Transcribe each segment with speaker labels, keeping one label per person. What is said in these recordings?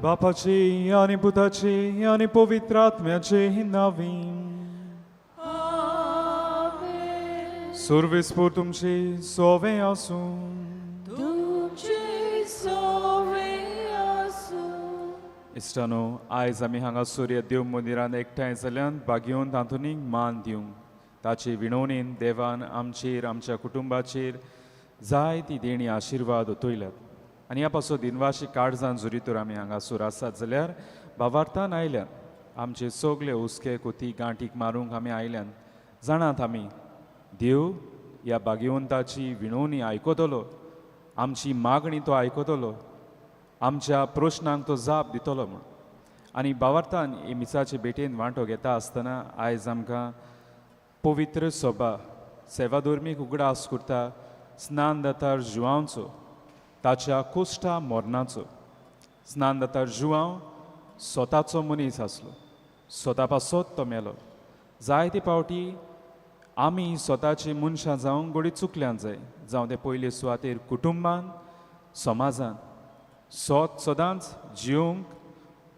Speaker 1: बापाची आनी पुताची आनी पवित्र आत्म्याचे नांवी.
Speaker 2: आमेन.
Speaker 1: सुर्वेस्पोर तुमची सोवे आसूं.
Speaker 2: तुमचे सोवे आसूं.
Speaker 1: इश्टानो, आयज आमी हांगासर ह्या देव मंदिरांत एकठांय जाल्यान बागेवन तातूंत मान दिवंक. ताचे विणवणेन देवान आमचेर, आमच्या कुटुंबाचेर जायती देणी आशिर्वाद ओतयल्यात आनी ह्या पासत दिनवाशी काळजान जरी तर आमी हांगासर आसात जाल्यार भावार्थान आयल्यात. आमचे सगळे हुस्के कोती गांठीक मारूंक आमी आयल्यान. जाणात आमी, देव ह्या भाग्यवंताची विणवणी आयकतलो, आमची मागणी तो आयकतलो, आमच्या प्रश्नांक तो जाप दितलो म्हूण. आनी भावार्थान हे मिसाचे भेटेन वांटो घेता आसतना आयज आमकां पवित्र सभा सेवाधर्मीक उगडास करता स्नान दातार जुवांवचो, ताच्या कुश्टा मरणाचो. स्नान दातार जुवांव स्वताचो मनीस आसलो, स्वता पासत तो मेलो. जायते फावटी आमी स्वताची मनशां जावंक घोडी चुकल्यान जाय, जावं ते पयले सुवातेर कुटुंबान, समाजान. स्वत सदांच जिवंक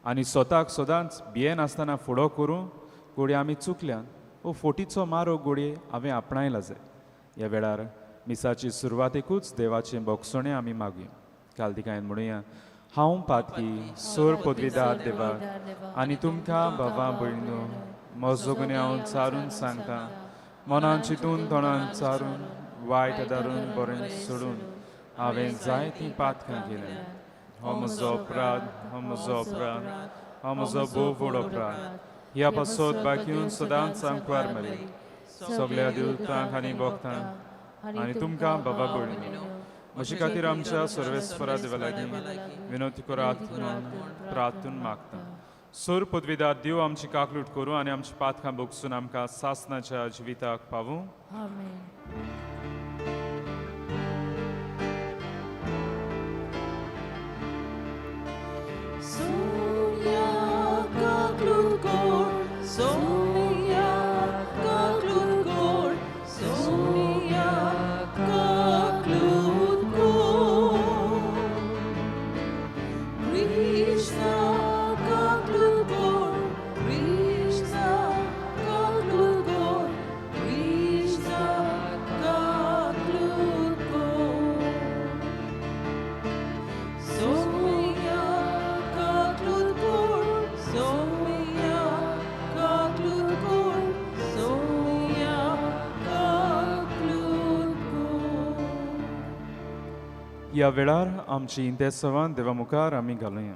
Speaker 1: आनी स्वताक सदांच भियेनासतना फुडो करूंक घोडये आमी चुकल्यान वो फोटीचो मारो घोडये हांवें आपणायला जाय. ह्या वेळार मिसाची सुरवातेकूच देवाचें भोगसणें आमी मागुया. काल तिकायन म्हणुया, हांव पातकी सोर पदवीदार देवाक आनी तुमकां भावा भयणीनो म्हजो गुन्यांव चारून सांगता. मनान चिंतून, तोंडान चारून, वायट दारून बरें सोडून हांवें जायतीं पातकां केल्यां. हो म्हजो अपराध, हो म्हजो अपराध, हो म्हजो भोव व्हड अपराध. ह्या पासत बाकीन सदांच आंकवार मरे, सगळ्या देवतांक आनी भक्तांक आनी तुमकां बाबा भयणीनो म्हजे खातीर आमच्या सर्वेस्परा देवा लागीं विनवती करात म्हणून प्रार्थून मागता. सोर पदवीदार देव आमची काकलूट करूं आनी आमची पातकां भोगसून आमकां सासनाच्या जिविताक पावूं.
Speaker 2: आमेन. सोम्या काकलूट कोर, सोम्या काकलूट कोर, सोम्या काकलूट कोर. कृष्णा काकलूट कोर, कृष्णा काकलूट कोर, कृष्णा काकलूट कोर. सोम्या काकलूट कोर, सोम्या काकलूट कोर, सोम्या काकलूट कोर.
Speaker 1: ह्या वेळार आमची इंतेसांवां देवा मुखार आमी घालुया.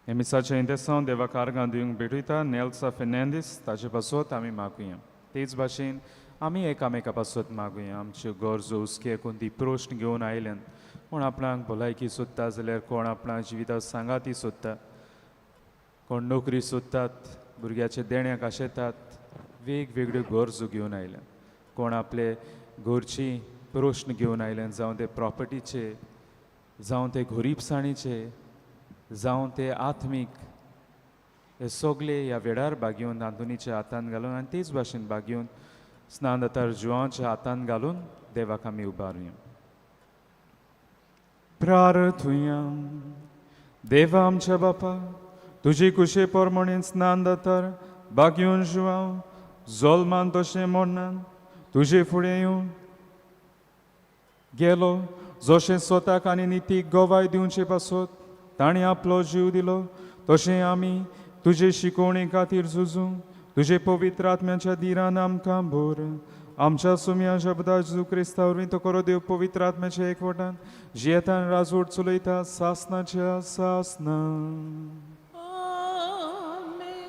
Speaker 1: हे मिसाचें इंतेसांव देवा कारगां दिवंक भेटयता नेल्सा फेर्नांदीस, ताचे पासत आमी मागुया. तेच भाशेन आमी एकामेका पासत मागुया. आमच्यो गरजो, हुस्के, कोणती प्रश्न घेवन आयल्यान, कोण आपणाक भलायकी सोदता जाल्यार कोण आपणा जिविता सांगाती सोदता, कोण नोकरी सोदतात, भुरग्याचे देण्याक आशेतात, वेगवेगळ्यो गरजो घेवन आयल्यान. कोण आपले घरची प्रश्न घेवन आयल्यान, जावं ते प्रॉपर्टीचे, जावं ते गरिबसाणीचे, जावं ते आत्मीक, हे सगळे ह्या वेळार बागेवन आंतोनीच्या हातान घालून आनी तेच भाशेन बागेवन स्नान दातार जुवांच्या हातान घालून देवाक आमी उबारुया. प्रार्थुया. देवा आमच्या बापा, तुजी कुशे प्रमाणे स्नान दातार बागेवन जुवांव जोल्मान तशें मरणान तुजे फुडें येवन गेलो. जशें स्वताक आनी नितीक गवाय दिवचे पासत ताणें आपलो जीव दिलो, तशें आमी तुजे शिकोवणे खातीर झुजूं. तुजे पवित्र आत्म्याच्या दिरान आमकां भर. आमच्या सुम्या शब्दा जेजू क्रिस्ता वरवीं तो करो देव पवित्र आत्म्याच्या एकवटान जियेतान राजवट चलयता सासनाच्या सासना.
Speaker 2: आमेन.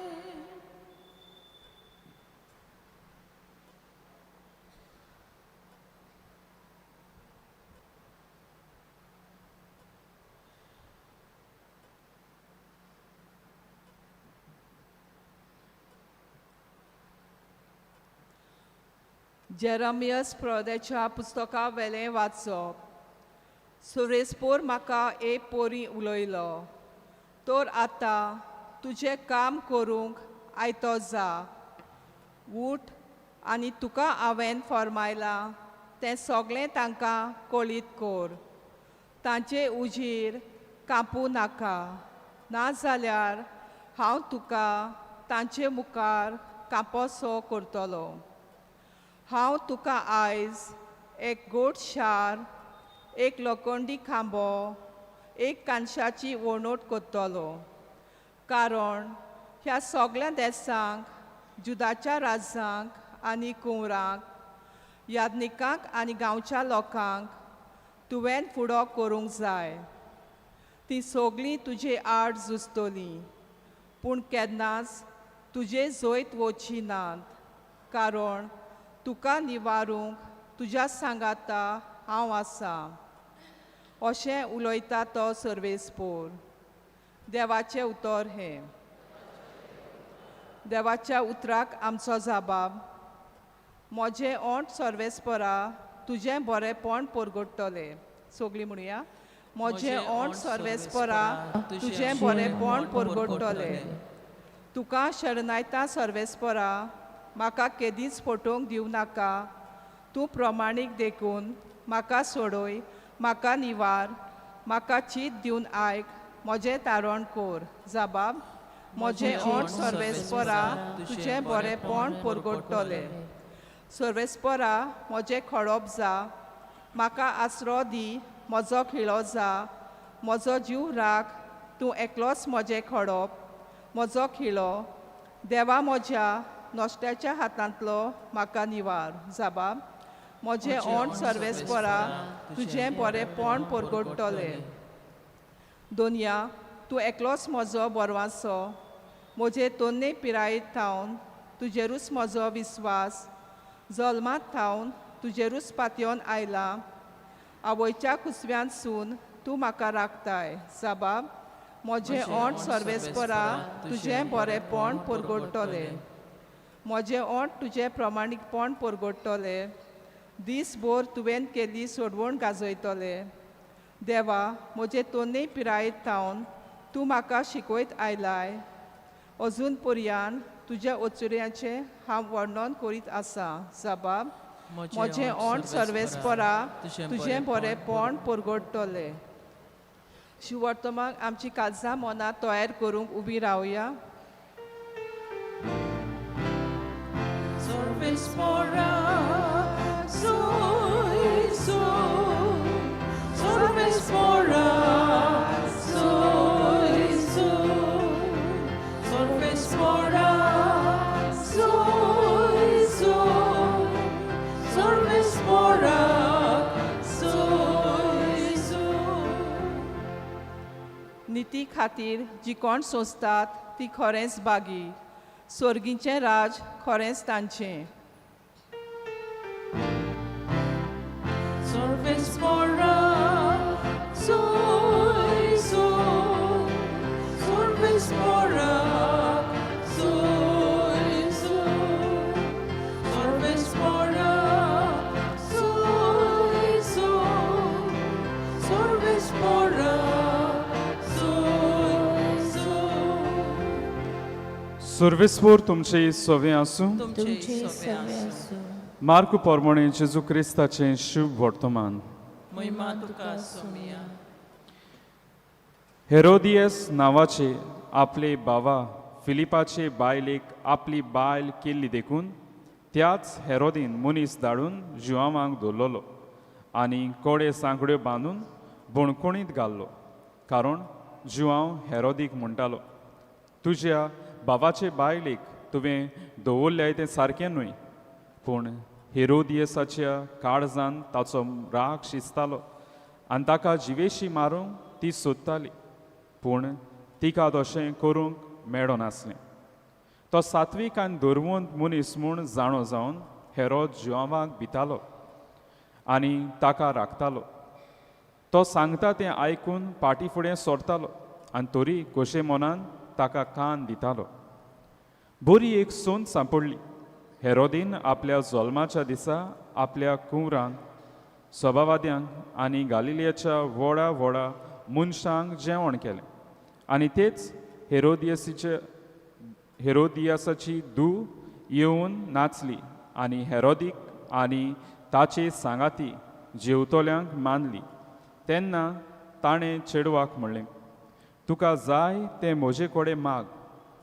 Speaker 2: जेरमियस प्रदेच्या पुस्तका वेलें वाचप. सुरेशपोर म्हाका एक पोरी उलयलो, तर आतां तुजें काम करूंक आयतो जा, उठ आनी तुका हांवें फर्मायलां तें सगळें तांकां कळीत कर. तांचे उजीर कांपूं नाका, नाजाल्यार हांव तुका तांचे मुखार कांपोसो करतलो. हांव तुका आयज एक गोड शार, एक लोखंडी खांबो, एक कांशाची वणोट करतलो. कारण ह्या सगळ्या देसांक, जुदाच्या राजांक आनी कुंवरांक, याज्ञिकांक आनी गांवच्या लोकांक तुवें फुडो करूंक जाय. ती सगळीं तुजे आड झुजतलीं, पूण केन्नाच तुजे जैत वचची नात, कारण तुका निवारूंक तुज्या सांगाता हांव आसा, अशें उलयता तो सर्वेस्पोर. देवाचें उतर हें. देवाच्या उतराक आमचो जाबाब. म्हजें ओंठ सर्वेस्परा तुजें बरेंपण परगटतलें. सगळीं म्हणुया. म्हजें ओंठ सर्वेस्परा तुजें बरेंपण परगटतलें. तुका शरणायता सर्वेस्परा, म्हाका केदींच फटोवंक दिवं नाका. तूं प्रमाणीक देखून म्हाका सोडय, म्हाका निवार, म्हाका चीत दिवन आयक, म्हजें तारण कोर. जाबाब. म्हजें ओंठ सर्वेस्परा तुजें बरेंपण परगटतलें. सर्वेस्परा म्हजें खडप जा, म्हाका आसरो दी, म्हजो खिळो जा, म्हजो जीव राख. तूं एकलोच म्हजें खडप, म्हजो खिळो. देवा म्हज्या नश्ट्याच्या हातांतलो म्हाका निवार. जाबाब. म्हजें ओंठ सर्वेस्परा तुजें बरेंपण परगटतलें. दोनया, तूं एकलोच म्हजो बरवासो. म्हजे तन्ने पिरायेत थावन तुजेरूच म्हजो विस्वास, जल्मांत थावन तुजेरूच पातयेवन आयला. आवयच्या कुसव्यांतसून तूं म्हाका राखताय. जाबाब. म्हजें ओंठ सर्वेस्परा तुजें बरेंपण परगटतलें. म्हजें ओंठ तुजें प्रमाणीकपण परगटतलें. दीसभर तुवें केल्ली सोडवण गाजयतलें. देवा, म्हजे तन्ने पिरायेत थावन तूं म्हाका शिकयत आयलाय. अजून पर्यान तुज्या अचुऱ्याचें हांव वर्णन करीत आसा. जाबाब. म्हजें ओंठ सर्वेस्परा तुजें बरेंपण परगटतलें. शिवर्तमाक आमची काळजां मनां तयार करूंक उबी रावया.
Speaker 3: सर्वेस्परा soy सर्वेस्परा soy सर्वेस्परा soy सर्वेस्परा soy.
Speaker 2: निती खातीर जी कोण सोंसतात ती खरेंच बागी. स्वर्गीचें राज खरेंच तांचें.
Speaker 3: सर्वेस्परा soy सर्वेस्परा soy सर्वेस्परा soy सर्वेस्परा soy.
Speaker 1: सर्वेस्पोर तुमचे सवे आसूं.
Speaker 3: तुमचे सवे आसूं.
Speaker 1: मार्कू पोरमोणे जेजू क्रिस्ताचें शुभ वर्तमान.
Speaker 3: महिमा तुका सोमिया.
Speaker 1: हेरोदियस नांवाचे आपले भावा फिलिपाचे बायलेक आपली बायल केल्ली देखून त्याच हेरोदीन मनीस धाडून जुआंवाक धरलेलो आनी कोडे सांकड्यो बांदून बणकोणीत घाल्लो. कारण जुआंव हेरोदीक म्हणटालो, तुज्या भावाचे बायलेक तुवें दवरल्याय तें सारकें न्हय. पूण हेरोदियसाच्या काळजान ताचो राग शिजतालो आनी ताका जिवेशी मारूंक ती सोदताली, पूण तिका तशें करूंक मेळनासलें. तो सात्वीक आनी धरवंत मनीस म्हूण जाणो जावन हेरोद जुआंवाक भितालो आनी ताका राखतालो. तो सांगता तें आयकून पाटी फुडें सरतालो आनी तरी खोशे मनान ताका कान दितालो. बरी एक सून सांपडली. हेरोदीन आपल्या जल्माच्या दिसा आपल्या कुंवरांक, सभावाद्यांक आनी गालिलियाच्या व्हडा व्हडा मनशांक जेवण केलें आनी तेच हेरोदियासाची धूव येवन नाचली आनी हेरोदीक आनी ताचे सांगाती जेवतल्यांक मानली. तेन्ना ताणें चेडवाक म्हणलें, तुका जाय तें म्हजे कडेन माग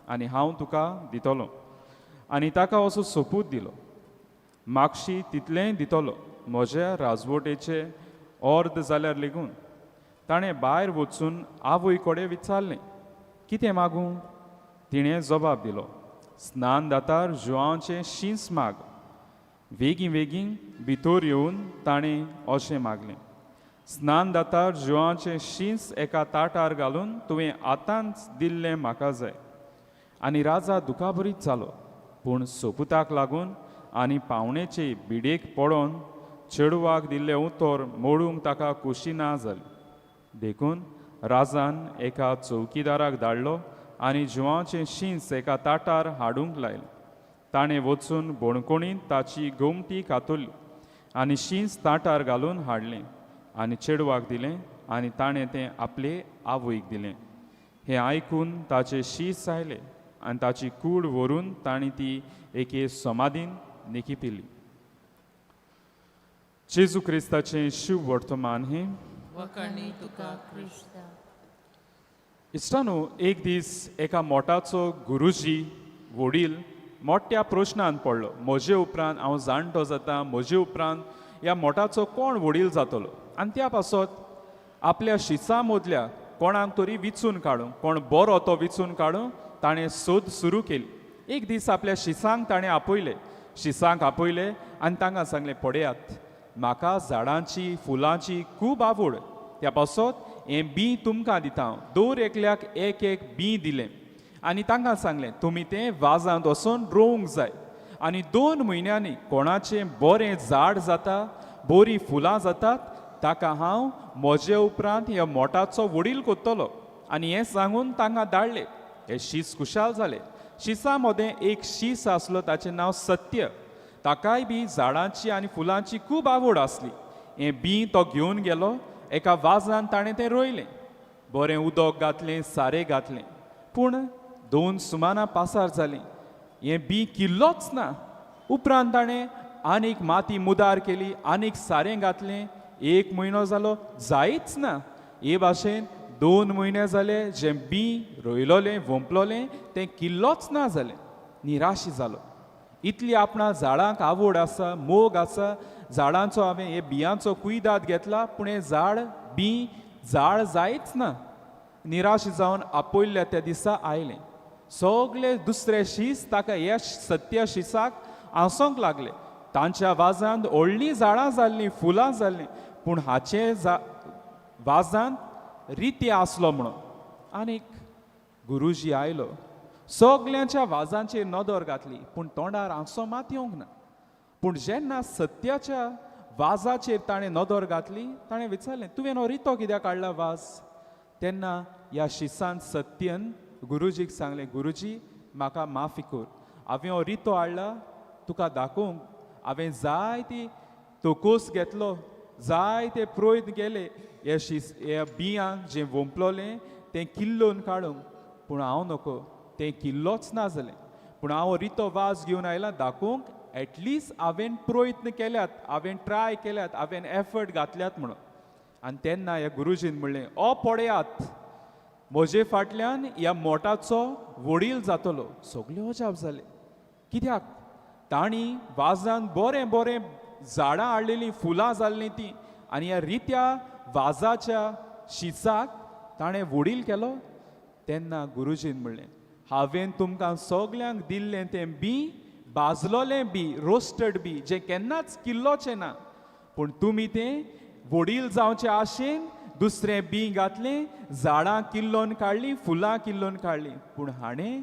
Speaker 1: आनी हांव तुका दितलो. आनी ताका असो सोपूत दिलो, मागशी तितलेंय दितलो, म्हज्या राजवटेचे अर्द जाल्यार लेगून. ताणें भायर वचून आवय कडेन विचारलें, कितें मागूं? तिणें जबाब दिलो, स्नान दातार जुवांचें शींस माग. वेगीं वेगीं भितर येवन ताणें अशें मागलें, स्नान दातार जुवांचें शींस एका ताटार घालून तुवें आतांच दिल्लें म्हाका जाय. आनी राजा दुखाभरीत जालो, पूण सोपुताक लागून आनी पावणेचे बिडेक पडोन चेडवाक दिल्लें उतर मोडूंक ताका खोशी ना जाली. देखून राजान एका चौकीदाराक धाडलो आनी जुवांचें शींस एका ताटार हाडूंक लायलें. ताणें वचून बणकोणींत ताची गोमटी कातरली आनी शींस ताटार घालून हाडलें आनी चेडवाक दिलें आनी ताणें तें आपले आवयक दिलें. हें आयकून ताचे शीस आयले आनी ताची कूड व्हरून ताणें ती एके समाधीन निकिपिली. जेजू क्रिस्ताचें शिव वर्तमान हें.
Speaker 3: वखाणी तुका क्रिस्ता.
Speaker 1: इश्टानो, एक दीस एका मोठाचो गुरुजी वडील मोठ्या प्रश्नान पडलो. म्हजे उपरांत हांव जाणटो जाता, म्हजे उपरांत ह्या मोठाचो कोण वडील जातलो? आनी त्या पासत आपल्या शिसां मदल्या कोणाक तरी विचून काडूंक, कोण बरो तो विचून काडूंक ताणें सोद सुरू केली. एक दीस आपल्या शिसांक ताणें आपयले, शिसांक आपयले आनी तांकां सांगलें, पळयात, म्हाका झाडांची फुलांची खूब आवड, त्या पासत हें बीं तुमकां दिता हांव. दर एकल्याक एक एक बीं दिलें आनी तांकां सांगलें, तुमी तें वाजांत वचून रोवंक जाय आनी 2 म्हयन्यांनी कोणाचें बरें झाड जाता, बरीं फुलां जातात, ताका हांव म्हजे उपरांत ह्या मोठाचो वडील कोत्तलो. आनी हें सांगून तांकां धाडले. हे शीस खुशाल जाले. शिसां मदें एक शीस आसलो, ताचें नांव सत्य. ताकाय बी झाडांची आनी फुलांची खूब आवड आसली. हें बीं तो घेवन गेलो, एका वाजान ताणें तें रोयलें, बरें उदक घातलें, सारें घातलें. पूण 2 सुमानां पासार जालीं, हें बीं किल्लोच ना. उपरांत ताणें आनीक माती मुदार केली, आनीक सारें घातलें. 1 म्हयनो जालो, जायच ना. हे भाशेन 2 म्हयने जाले, जें बीं रोयलोलें वोंपलोलें तें किल्लोच ना जालें. निराशी जालो. इतली आपणा झाडांक आवड आसा, मोग आसा, झाडांचो हांवें हे बियांचो कुयदाद घेतला, पूण हें झाड बीं झाड जायच ना. निराश जावन आपयल्ल्या त्या दिसा आयलें. सगळे दुसरे शीस ताका ह्या सत्य शिसाक हांसोंक लागले. तांच्या वाजांत व्हडलीं झाडां जाल्लीं, फुलां जाल्लीं, पूण हाचे वाजांत रिती आसलो म्हणून. आनीक गुरुजी आयलो, सगल्यांच्या वाजांचेर नदर घातली, पूण तोंडार हांसो मात येवंक ना. पूण जेन्ना सत्याच्या वाजाचेर ताणें नदर घातली, ताणें विचारलें, तुवें हो रितो कित्याक काडला वाज? तेन्ना ह्या शिसान सत्यन गुरुजीक सांगलें, गुरुजी म्हाका माफी कर, हांवें हो रितो हाडला तुका दाखोवंक. हांवें जायती तोकोस घेतलो, जायते प्रयत्न केले हे शिस ह्या बियांक जें वोंपलोलें तें किल्लोवन काडूंक, पूण हांव नको, तें किल्लोच ना जालें. पूण हांव रितो वाज घेवन आयला दाखोवंक, एटलिस्ट हांवें प्रयत्न केल्यात, हांवें ट्राय केल्यात, हांवें एफर्ट घातल्यात म्हणून. आनी तेन्ना ह्या गुरुजीन म्हणलें, ओ पळयात, म्हजे फाटल्यान ह्या मोठाचो वडील जातलो. सगळे अजाप जाले. कित्याक? तांणी वाजान बरें बरें झाडां हाडलेलीं, फुलां जाल्लीं तीं, आनी ह्या रित्या वाजाच्या शिसाक ताणें वडील केलो. तेन्ना गुरुजीन म्हणलें, हांवें तुमकां सगल्यांक दिल्लें तें बीं भाजलोलें बी, रोस्टेड बी, जें केन्नाच किल्लोचें ना, पूण तुमी तें वडील जावचे आशेन दुसरें बीं घातलें, झाडां किल्लोवन काडलीं, फुलां किल्लोवन काडलीं, पूण हाणें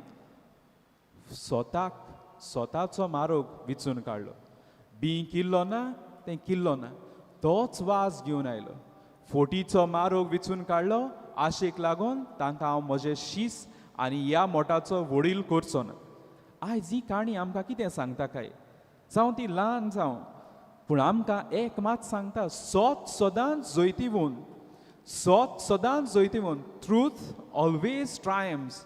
Speaker 1: स्वताक स्वताचो मारोग विचून काडलो. बीं किल्लो ना, तें किल्लो ना, तोच वास घेवन आयलो. फोटीचो मारोग विचून काडलो. आशेक लागून तांकां हांव म्हजें शीस आनी ह्या मोठाचो वडील करचो ना. आयज ही काणी आमकां कितें सांगता काय? जावं ती ल्हान जावं, पूण आमकां एक मात सांगता, सोत सदांच जैतिवून, सोत सदांच जैतिवून, ट्रूथ ऑलवेज ट्रायम्स.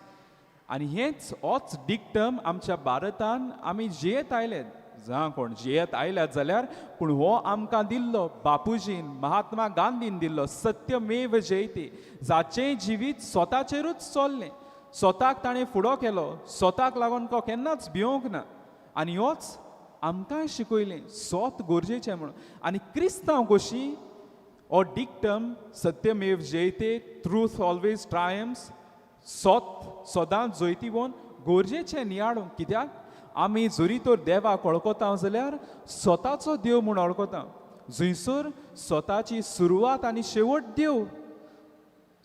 Speaker 1: आनी हेंच होच डिक्टम आमच्या भारतान आमी जियेत आयले. जावं कोण जियेत आयल्यात जाल्यार, पूण हो आमकां दिल्लो बापूजीन, महात्मा गांधीन दिल्लो सत्यमेव जयते, जाचें जिवीत स्वताचेरूच चल्लें, स्वताक ताणें फुडो केलो, स्वताक लागून तो केन्नाच भिवंक ना. आनी ह्योच आमकांय शिकयलें स्वत गरजेचें म्हणून. आनी क्रिस्तांव कशी हो डिक्टम सत्यमेव जयते, ट्रूथ ऑलवेज ट्रायम्स, सत सदांच जैतिवंत गरजेचें नियाळूंक. कित्याक आमी जरी तर देवाक वळखता जाल्यार स्वताचो देव म्हूण वळखता, जंयसर स्वताची सुरवात आनी शेवट देव,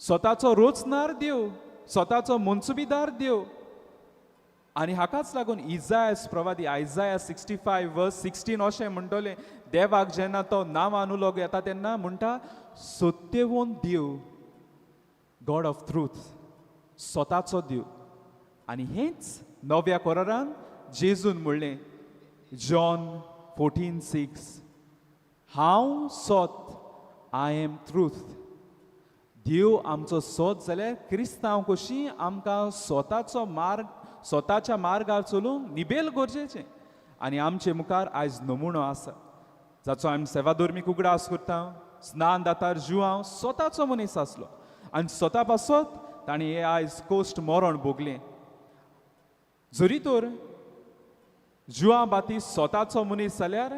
Speaker 1: स्वताचो रोचणार देव, स्वताचो मनसुबीदार देव. आनी हाकाच लागून इजायस प्रवादी आयजाया 65:16 अशें म्हणटलें, देवाक जेन्ना तो नांवान उलो येता तेन्ना म्हणटा सत्यवंत देव, गॉड ऑफ ट्रूथ, स्वताचो देव. आनी हेंच नव्या कोरारान जेजून म्हणलें, जॉन 14:6, हांव सत, I am truth. देव आमचो सोद जाल्यार क्रिस्तांव कशी आमकां स्वताचो मार्ग, स्वताच्या मार्गार चलूंक निबेल गरजेचें. आनी आमचे मुखार आयज नमुनो आसा जाचो आमी सेवाधर्मीक उगडास करता. स्नान दातार जुआंव स्वताचो मनीस आसलो आनी स्वता पासत ताणें हें आयज कोश्ट मरण भोगलें. जरी तर जुआं बाती स्वताचो मनीस जाल्यार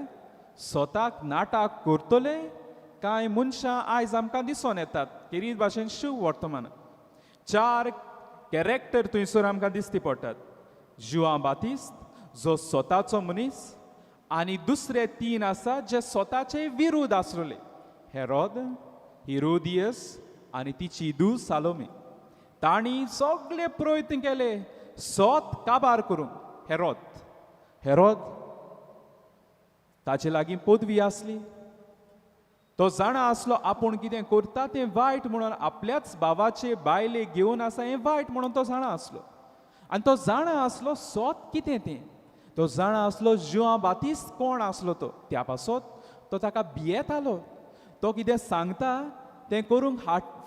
Speaker 1: स्वताक नाटक करतले कांय मनशां आयज आमकां दिसोन येतात केरीत भाशेन शिव वर्तमान. चार कॅरेक्टर थंयसर आमकां दिसती पडटात, जुआं बातिस्त जो स्वताचो मनीस, आनी दुसरे तीन आसा जे स्वताचे विरुद्ध आसलेले, हेरोद, हिरोदियस आनी तिची धूव सालोमी. तांणी सगळे प्रयत्न केले सोत काबार करूंक. हेरोद, हेरोद ताचे लागीं पदवी आसली, तो जाणा आसलो आपूण कितें करता तें वायट म्हणून, आपल्याच भावाचे बायले घेवन आसा हें वायट म्हणून तो जाणा आसलो. आनी तो जाणा आसलो सोत कितें तें, तो जाणा आसलो जुआं बातिस्त कोण आसलो तो, त्या पासत तो ताका भियेतालो. तो कितें सांगता तें करूंक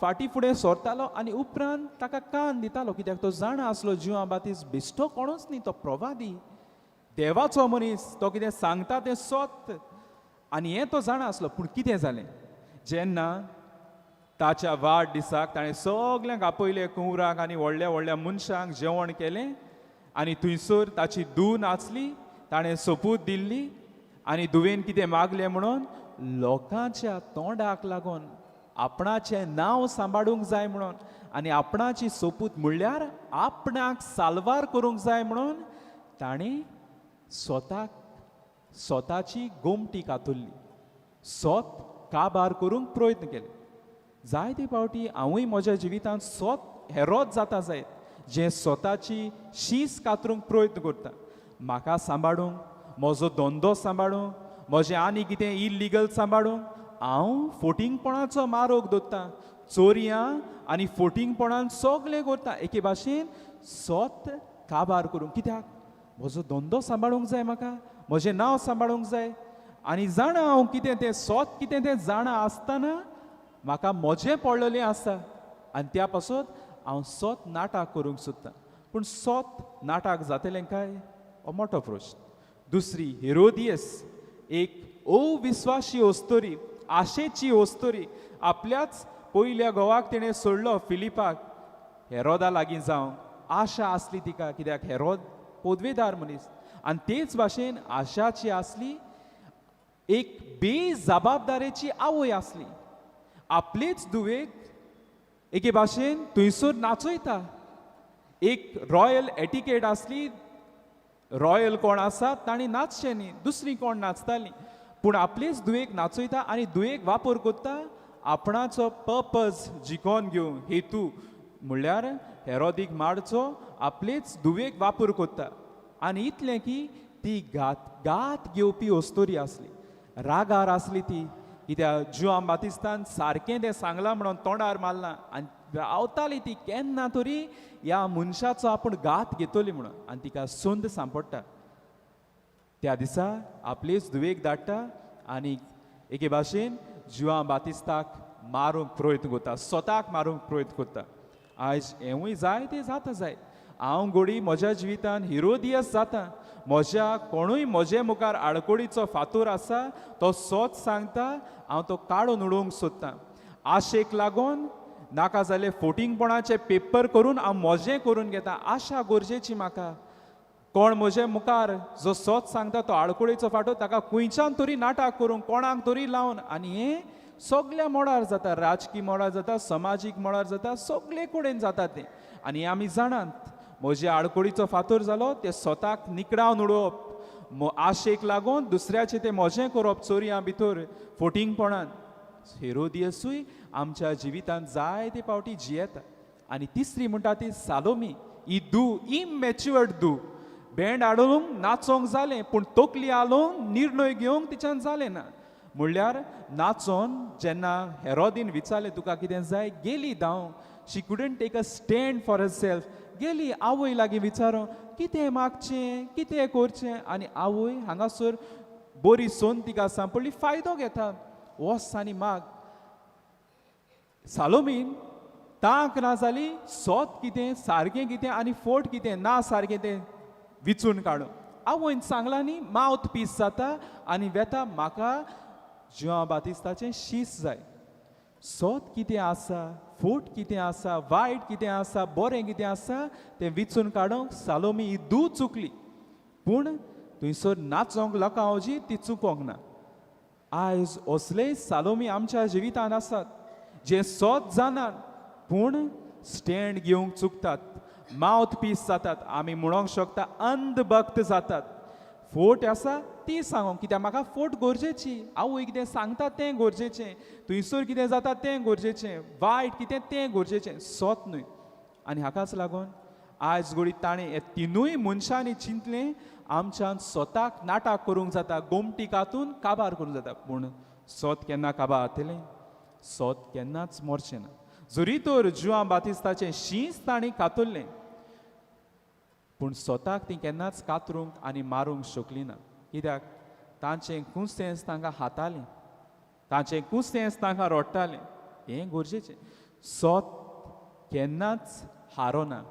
Speaker 1: फाटीं फुडें सरतालो आनी उपरांत ताका कान दितालो, कित्याक तो जाणा आसलो जुआं बातिस्त बेश्टो कोणूच न्ही, तो प्रवादी, देवाचो मनीस, तो कितें सांगता तें सत. आनी हें तो जाणा आसलो. पूण कितें जालें, जेन्ना ताच्या वाड दिसाक ताणें सगल्यांक आपयलें, कुंवराक आनी व्हडल्या व्हडल्या मनशांक जेवण केलें आनी थंयसर ताची धूव नाचली, ताणें सोपूत दिल्ली आनी धुवेन कितें मागलें म्हणून लोकांच्या तोंडाक लागून आपणाचें नांव सांबाळूंक जाय म्हणून आनी आपणाची सोपूत म्हणल्यार आपणाक साल्वार करूंक जाय म्हणून ताणें स्वताक स्वताची गोमटी कातुरली, सोत काबार करूंक प्रयत्न केले. जायते फावटी हांवूय म्हज्या जिवितांत सोत हेरोत जाता जायत, जें स्वताची शीस कातरूंक प्रयत्न करता, म्हाका सांबाळूंक, म्हजो धंदो सांबाळूंक, म्हजें आनी कितें इलिगल सांबाळूंक हांव फोटिंगपणाचो मारोग दवरता, चोरयां आनी फोटिंगपणान सगळें करता, एके भाशेन सोत काबार करूंक. कित्याक म्हजो धंदो सांबाळूंक जाय, म्हाका म्हजें नांव सांबाळूंक जाय. आनी जाणा हांव कितें तें सोत कितें तें जाणा आसतना म्हाका म्हजें पडलेलें आसा आनी त्या पासत हांव सोत नाटक करूंक सोदतां. पूण सोत नाटक जातलें काय, हो मोठो प्रश्न. दुसरी हेरोदियस, एक अविस्वाशी अस्तोरी, आशेची अस्तोरी, आपल्याच पयल्या घोवाक तिणें सोडलो फिलिपाक हेरोदा लागीं जावंक. आशा आसली तिका, कित्याक हेरोद पदवेदार मनीस. आनी तेच भाशेन आशाची आसली एक बेजबाबदारेची आवय आसली, आपलेच धुवेक एके भाशेन थंयसर नाचयता. एक रॉयल एटिकेट आसली, रॉयल कोण आसा तांणी नाचचें न्ही, दुसरी कोण नाचतालीं, पूण आपलेच धुवेक नाचयता आनी धुवेक वापर करता आपणाचो पर्पज जिकोन घेवंक, हेतू म्हणल्यार हेरोदीक मारचो, आपलेच धुवेक वापर करता. आनी इतलें की ती घात घात घेवपी अस्तोरी आसली, रागार आसली ती, कित्याक जुआं बातिस्तान सारकें तें सांगलां म्हणून तोंडार मारलां आनी रावताली ती केन्ना तरी ह्या मनशाचो आपूण घात घेतली म्हणून. आनी तिका संद सांपडटा त्या दिसा आपलेच धुवेक धाडटा आनी एके भाशेन जुआं बातिस्ताक मारूंक प्रयत्न करता, स्वताक मारूंक प्रयत्न करता. आयज हेंवूय जायतें जाता जायत. हांव घोडी म्हज्या जिवितान हिरोदियस जाता. म्हज्या कोणूय म्हजे मुखार आडकोडीचो फातोर आसा तो सोत सांगता, हांव तो काडून उडोवंक सोदतां. आशेक लागून नाका जाल्यार फोटिंगपणाचे पेपर करून हांव म्हजें करून घेता. आशा गरजेची म्हाका. कोण म्हजे मुखार जो सोत सांगता तो आडकोळीचो फाटो ताका खंयच्यान तरी नाटक करूंक कोणाक तरी लावन, आनी हें सगल्या मळार जाता, राजकी मळार जाता, समाजीक मळार जाता, सगळे कडेन जाता तें. आनी आमी जाणात म्हजे आडकोळीचो फातोर जालो ते स्वताक निकडावन उडोवप, आशेक लागून दुसऱ्याचें तें म्हजें करप, चोरयां भितर फोटिंगपणान. हेरोदियसूय आमच्या जिवितांत जायते फावटी जियेता. आनी तिसरी म्हणटा ती सालोमी, ही दू इमॅच्युअर्ड दू. बँड हाडूंक नाचोंक जालें पूण तकली हालोवंक निर्णय घेवंक तिच्यान जालें ना. म्हणल्यार नाचोन जेन्ना हेरोदीन विचारलें तुका कितें जाय, गेली धांव. She couldn't take a stand for herself. गेली आवय लागीं विचारूं कितें मागचें कितें करचें, आनी आवय हांगासर बरी सोन तिका सांपडली, फायदो घेता, वच आनी माग. सालोमीन तांक ना जाली, सोत कितें सारकें कितें आनी फोट कितें ना सारकें तें विचून काडूं. आवयन सांगलां न्ही, मावथ पीस जाता आनी वेता, म्हाका जुआंव बातिस्ताचें शीस जाय. सोत कितें आसा, फोट कितें आसा, वायट कितें आसा, बरें कितें आसा तें विचून काडूंक सालोमी ही दू चुकली. पूण थंयसर नाचोंक लोकां आवजी ती चुकोंक ना. आयज असलेय सालोमी आमच्या जिवितांत आसात जे सोत जाणात पूण स्टँड घेवंक चुकतात, मावथ पीस जातात, आमी म्हणोंक शकता अंधभक्त जातात. फोट आसा ती सांगोंक, कित्याक म्हाका फोट गरजेची, आवय कितें सांगता तें गरजेचें, थंयसर कितें जाता तें गरजेचें, वायट कितें तें गरजेचें, सोत न्हय. आनी हाकाच लागून आयज घोडी ताणें हे तिनूय मनशांनी चिंतलें आमच्यान स्वताक नाटक करूंक जाता, गोमटी कातून काबार करूंक जाता, पूण सोत केन्ना काबार जातलें? सोत केन्नाच मरचें ना. जरी तर जुआंव बातिस्ताचें शींच तांणी कातरलें पूण स्वताक ती केन्नाच कातरूंक आनी मारूंक शकली ना. कित्याक तांचें कुस्तेंस तांकां हातालें, तांचें कुस्तेंस तांकां रोडटालें. हें गरजेचें. सोत केन्नाच हारोना,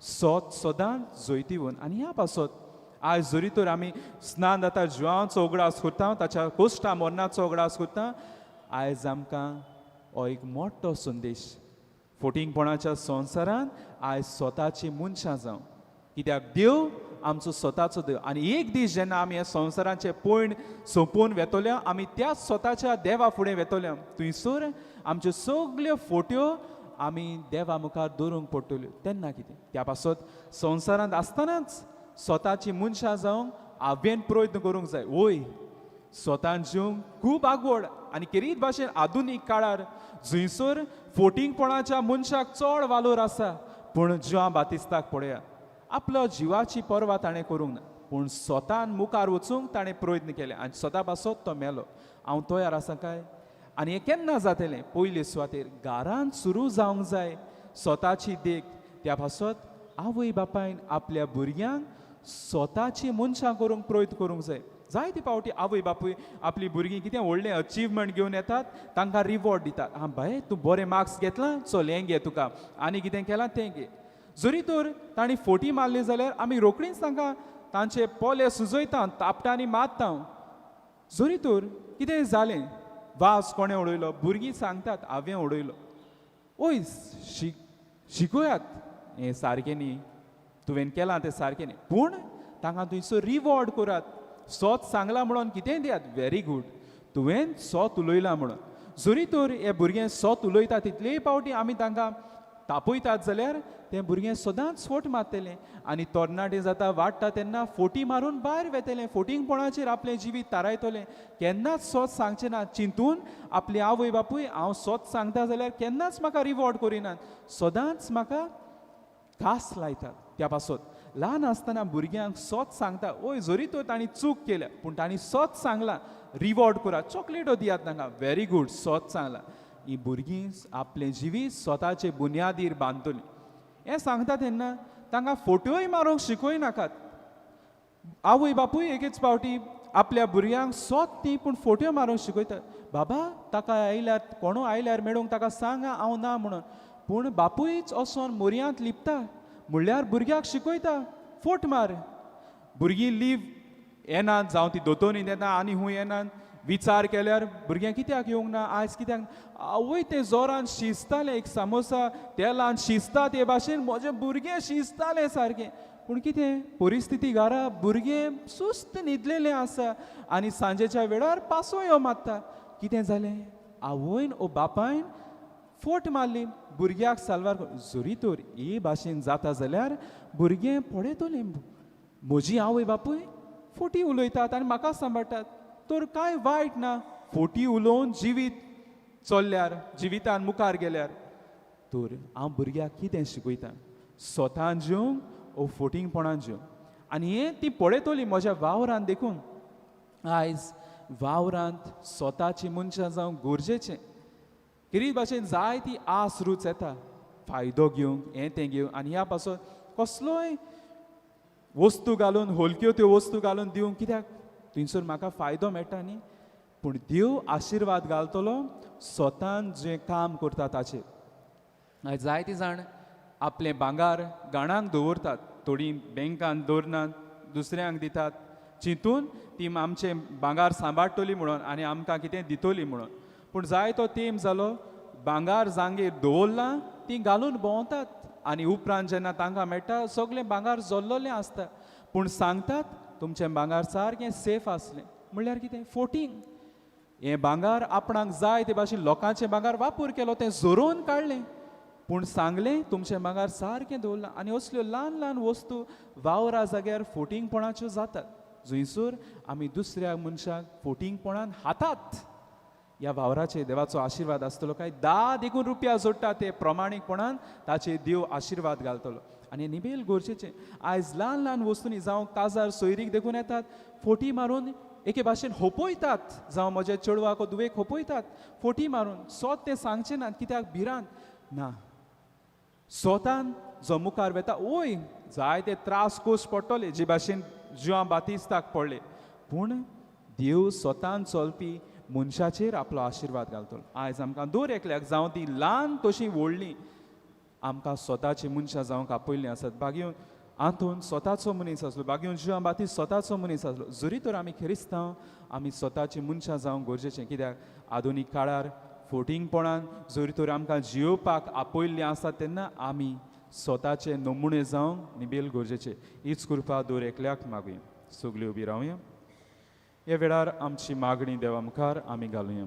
Speaker 1: सोत सदांच जैतिवंत. आनी ह्या पासत आयज जरी तर आमी स्नान जाता जुआंवचो उगडास करता, ताच्या कोश्टा मरणाचो उगडास करता, आयज आमकां हो एक मोठो संदेश. फोटिंगपणाच्या संवसारांत आयज स्वताची मनशां जावं, कित्याक देव आमचो स्वताचो देव. आनी एक दीस जेन्ना आमी ह्या संवसाराचें पयण सोंपोवन वेतल्या, आमी त्याच स्वताच्या देवा फुडें वेतल्या, थंयसर आमच्यो सगल्यो फोट्यो आमी देवा मुखार दवरूंक पडटल्यो. तेन्ना कितें त्या पासत संवसारांत आसतनाच स्वताची मनशां जावंक हांवें प्रयत्न करूंक जाय. वय स्वतान जिवंक खूब आगवड आनी केरीत भाशेन आधुनीक काळार जंयसर फोटिंगपणाच्या मनशाक चड वालोर आसा, पूण जुआंव बातिस्ताक पळया, आपलो जिवाची पर्वा ताणें करूंक ना, पूण स्वतान मुखार वचूंक ताणें प्रयत्न केले आनी स्वता पासत तो मेलो. हांव तयार आसा काय? आनी हें केन्ना जातलें? पयले सुवातेर घरांत सुरू जावंक जाय स्वताची देख. त्या पासत आवय बापायन आपल्या भुरग्यांक स्वताची मनशां करूंक प्रयत्न करूंक जाय. जायते फावटी आवय बापूय आपली भुरगीं कितें व्हडलें अचिवमेंट घेवन येतात, तांकां रिवॉर्ड दितात. आं बाये तूं बरें मार्क्स घेतला, चल हें घे तुका, आनी कितें केलां तें घे. जरी तर तांणी फोटी मारली जाल्यार आमी रोखडीच तांकां तांचे पोले सुजयता, तापटांनी मारता. जरी तर कितें जालें, वास कोणें उडयलो, भुरगीं सांगतात हांवें उडयलो. ओय शिकयात हें सारकें न्ही, तुवें केलां तें सारकें न्ही, पूण तांकां थंयसर रिवॉर्ड करात. सोत सांगलां म्हणून कितेंय दियात, व्हेरी गूड तुवें सोत उलयलां म्हणून. जरी तर हे भुरगें सोत उलयता तितलेय फावटी आमी तांकां तापयतात जाल्यार तें भुरगें सदांच फोट मारतलें आनी तरणाटे जाता वाडटा तेन्ना फोटी मारून भायर वेतलें, फोटिंगपणाचेर आपलें जिवीत थारायतलें. केन्नाच सोत सांगचें ना, चिंतून आपली आवय बापूय हांव सोत सांगता जाल्यार केन्नाच म्हाका रिवॉर्ड करिनात, सदांच म्हाका कास लायतात. त्या पासत ल्हान आसतना भुरग्यांक सोत सांगता, ओय जरी तर तांणी चूक केल्या पूण तांणी सोत सांगलां, रिवॉर्ड करात, चॉकलेटो दियात तांकां, व्हेरी गूड सोत सांगलां. ही भुरगीं आपलें जिवीत स्वताचे बुन्यादीर बांदतलीं. हें सांगता तेन्ना तांकां फोट्योय मारूंक शिकय नाकात. आवय बापूय एकेच फावटी आपल्या भुरग्यांक सोत ती पूण फोट्यो मारूंक शिकयतात. बाबा ताका आयल्यार कोणू आयल्यार मेळूंक ताका सांग हांव ना म्हणून, पूण बापूयच वचोन मोरयांत लिपता. म्हणल्यार भुरग्याक शिकयता फोट मार. भुरगीं लीव येनात, जावं ती दोतोनी येना आनी हूंय येनात. विचार केल्यार भुरग्यांक कित्याक येवंक ना आयज, कित्याक आवय तें जोरान शिजतालें, एक सामोसा तेलान शिजता ते भाशेन म्हजें भुरगें शिजतालें सारकें. पूण कितें परिस्थिती घरा भुरगें सुस्त न्हिदलेलें आसा आनी सांजेच्या वेळार पासयो मारता. कितें जालें, आवयन ओ बापायन फोट मारली भुरग्याक साल्वार. जरी तर हे भाशेन जाता जाल्यार भुरगें पळयतलें म्हजी आवय बापूय फोटी उलयतात आनी म्हाका सांबाळटात, तर कांय वायट ना फोटी उलोवन जिवीत चल्ल्यार, जिवितान मुखार गेल्यार. तर हांव भुरग्याक कितें शिकयता, स्वतान जेवंक ओ फोटिंगपणान जेवंक. आनी हें ती पळयतली म्हज्या वावरान. देखून आयज वावरांत स्वताची मनशां जावंक गरजेचें. कितें भाशेन जाय ती आस रूच येता फायदो घेवंक, हें तें घेवंक, आनी ह्या पासून कसलोय वस्तू घालून हलक्यो त्यो वस्तू घालून दिवंक, कित्याक थंयसर म्हाका फायदो मेळटा न्ही. पूण देव आशिर्वाद घालतलो स्वतान जें काम करता ताचेर. आयज जायते जाण आपलें भांगार गाणाक दवरतात, थोडीं बँकान दवरनात, दुसऱ्यांक दितात, चिंतून ती आमचें भांगार सांबाळटली म्हणून आनी आमकां कितें दितली म्हणून. पूण जायतो तेंप जालो भांगार जांगेर दवरलां ती घालून भोंवतात आनी उपरांत जेन्ना तांकां मेळटा सगळें भांगार जल्लोलें आसता. पूण सांगतात तुमचें भांगार सारकें सेफ आसलें, म्हणल्यार कितें फोटींग. हें भांगार आपणाक जाय ते भाशेन लोकांचें भांगार वापर केलो, तें झरोवन काडलें, पूण सांगलें तुमचें भांगार सारकें दवरलां. आनी असल्यो ल्हान ल्हान वस्तू वावरा जाग्यार फोटिंगपणाच्यो जातात, जंयसर आमी दुसऱ्या मनशाक फोटिंगपणान हातात. ह्या वावराचेर देवाचो आशिर्वाद आसतलो काय 10 देखून रुपया जोडटा ते प्रमाणीकपणान ताचेर देव आशिर्वाद घालतलो. आनी निबेल गरजेचें. आयज ल्हान ल्हान वस्तूंनी जावं काजार सोयरीक देखून येतात, फोटी मारून एके भाशेन होपयतात, जावं म्हज्या चेडवाक धुवेक होपयतात फोटी मारून. स्वत तें सांगचें नात कित्याक भिरांत ना. स्वतान जो मुखार वेता ओय जायते त्रास कोस पडटले जे भाशेन जुआं बातिस्ताक पडले, पूण देव स्वतान चलपी मनशाचेर आपलो आशिर्वाद घालतलो. आयज आमकां दर एकल्याक जावं ती ल्हान तशी व्हडली आमकां स्वताची मनशां जावंक आपयल्लीं आसात. बागेवन आंतोन स्वताचो मनीस आसलो, बागेवन जुआं बातीस स्वताचो मनीस आसलो. जरी तर आमी क्रिस्तांव आमी स्वताची मनशां जावंक गरजेचें, कित्याक आधुनीक काळार फोटिंगपणान जरी तर आमकां जियोवपाक आपयल्लीं आसा तेन्ना आमी स्वताचे नमुणे जावंक निबेल गरजेचे. हीच कृपा दर एकल्याक मागुया. सगळीं उबी रावया. ह्या वेळार आमची मागणी देवा मुखार आमी घालुया.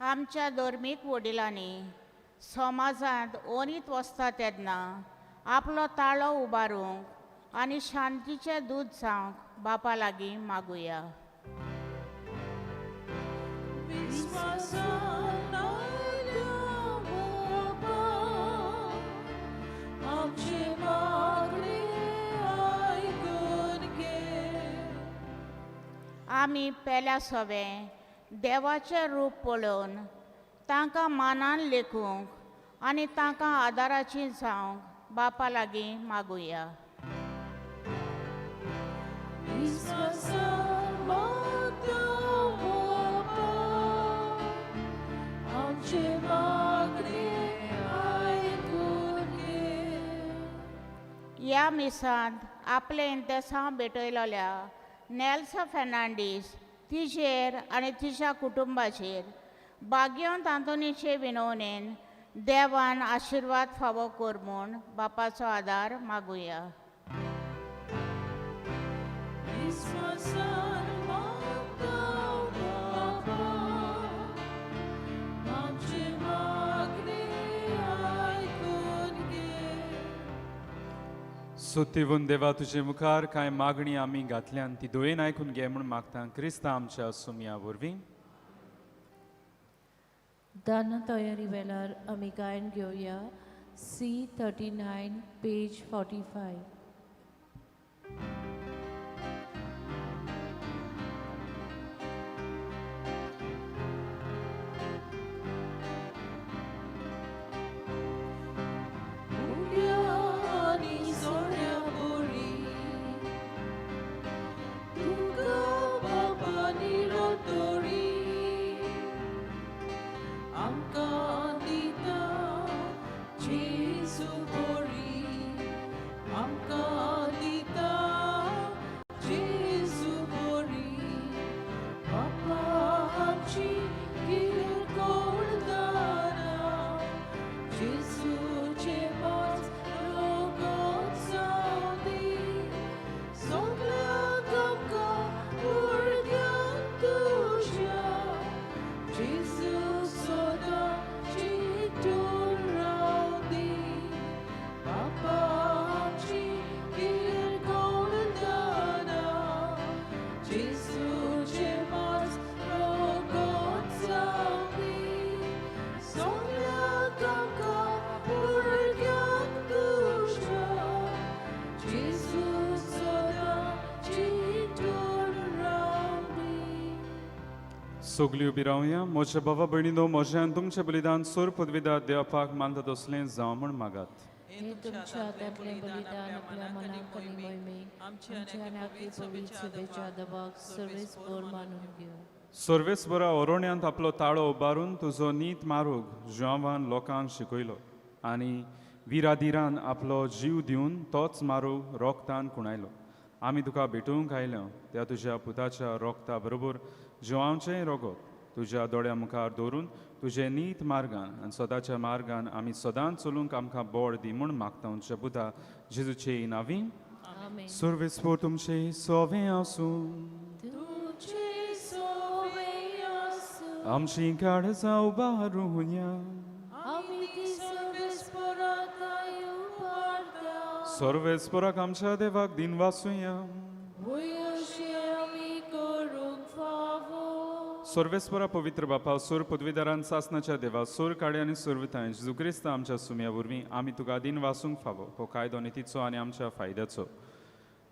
Speaker 4: आमच्या धर्मीक वडिलांनी समाजांत ओनीत वसता तेन्ना आपलो ताळो उबारूंक आनी शांतीचें दूद जावंक बापा लागीं मागुया. आमी पेल्या सवें देवाचें रूप पळोवन तांकां मानान लेखूंक आनी तांकां आदाराची जावंक बापा लागीं मागुया. ह्या मिसांत आपलें इंतेसांव भेटयलेल्या नेल्सा फेर्नांडीस तिचेर आनी तिच्या कुटुंबाचेर भाग्यवंत आंतोनीचे विनवणेन देवान आशिर्वाद फावो कर म्हूण बापाचो आदार मागुया.
Speaker 1: सोतीवून देवा तुजे मुखार कांय मागणी आमी घातल्यान ती दोयेन आयकून घे म्हूण मागता क्रिस्ता आमच्या सुमया वरवीं.
Speaker 3: दान तयारी वेळार आमी गायन घेवया C39 page 45.
Speaker 5: Ulia
Speaker 1: सगळीं उबी रावया. म्हज्या बाबा भयणीनो, म्हजें आनी तुमचें बलिदान सोर पदवीदार देवपाक मानता तसलें जावं म्हूण मागात.
Speaker 3: हे तुमच्या हातांतलें बलिदान आपल्या मनाक आनी मोहिमेक, आमच्या आनी आपली पवित्र सभेच्या दबाक सर्वेस्पर मानून घेवं.
Speaker 1: सर्वेस्परा ओरोण्यांत आपलो ताळो उबारून तुजो नीत मारूग जुआंवान लोकांक शिकयलो आनी विराधिरान आपलो जीव दिवन तोच मारूग रोगतान खुणायलो. आमी तुका भेटूंक आयल्या त्या तुज्या पुताच्या रोगता बरोबर जुआंवचें रोगत तुज्या दोळ्या मुखार दवरून तुजे नीत मार्गान आनी सदाच्या मार्गान आमी सदांच चलूंक आमकां बोड दी म्हूण मागता तुमच्या पुता जेजूचे नांवी.
Speaker 3: आमेन.
Speaker 1: सर्वेस्पर तुमचें सोवें आसूं.
Speaker 3: तुझे सोवे आसूं.
Speaker 1: आमची काळजां उबारुया.
Speaker 3: आमी ती सर्वेस्पराक उबारता.
Speaker 1: सर्वेस्पराक आमच्या देवाक दिन वासुया.
Speaker 3: वयशे आमी करूंक फावो.
Speaker 1: सर्वेस्परा पवित्र बापा, सूर पदवीदारान सासनाच्या देवा, सूर काडे आनी सुरविताय जेजू क्रिस्त आमच्या सुम्या वरवीं आमी तुका दिन वासूंक फावो. हो कायदो नितीचो आनी आमच्या फायद्याचो.